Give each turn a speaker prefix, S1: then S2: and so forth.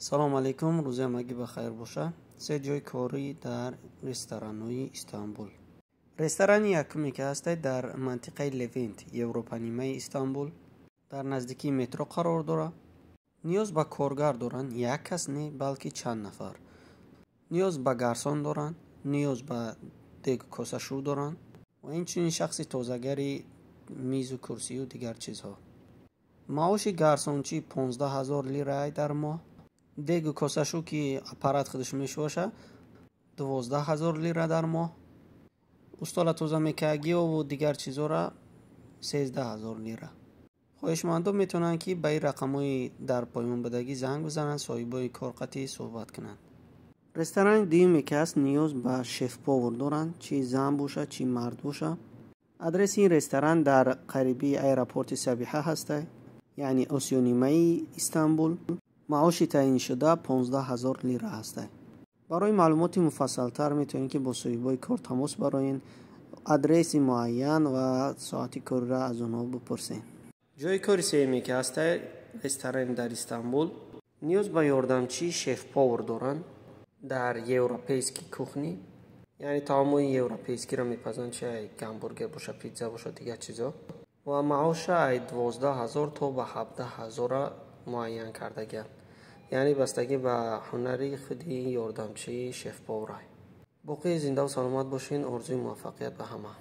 S1: Салом алейкум, рӯзи ҳамагӣ ба хайр боша. Се ҷои корӣ дар ресторанҳои Истанбул. Ресторани якуме ки ҳастай, дар мантиқаи Левент, Европанимаи Истанбул, дар наздикии метро қарор дорад. Ниёз ба коргар доранд, як кас не, балки чанд нафар. Ниёз ба гарсон доранд, ниёз ба дегу косашӯ доранд ва инчунин шахси тозагари мизу курсию дигар чизҳо. Маоши гарсончӣ 15 000 лирай дар моҳ, дегу косашу, ки аппарат худаш мешӯша, 12 000 лира дар моҳ, устола тоза мекагиёву дигар чизҳоро 13 000 лира. Хоҳишмандон метавонанд, ки ба ин рақамҳои дар поён будагӣ занг бизананд, соҳибои кор қатъӣ суҳбат кунанд. Ресторани дуюме ки ҳаст, ниёз ба шеф-повар доранд, чӣ зан боша, чӣ мард боша. Адреси ин ресторан дар қарибии аэропорти Сабиҳа ҳастай, яъне Осиёнимаи Истанбул. Маоши таъйиншуда 15 000 лира ҳастай. Барои маълумоти муфассалтар метавонед, ки бо соҳибои кор тамос бароед, адреси муайян ва соати кориро аз онҳо бипурсед. Ҷои кори сеюме ки ҳастай, ресторане дар Истанбул, ниёз ба ёрдамчии шеф-повар доранд дар европейский кухни, яъне таомҳои европейскиро мепазанд, чи гамбургер боша, питса боша, дигар чизҳо, ва маоша ай 12 000 то ба 17 000-а муайян кардагианд, яъне бастагӣ ба ҳунари худи ёрдамчии шеф-поварай. Боқӣ зиндаву саломат бошен, орзуи муваффақият ба ҳама.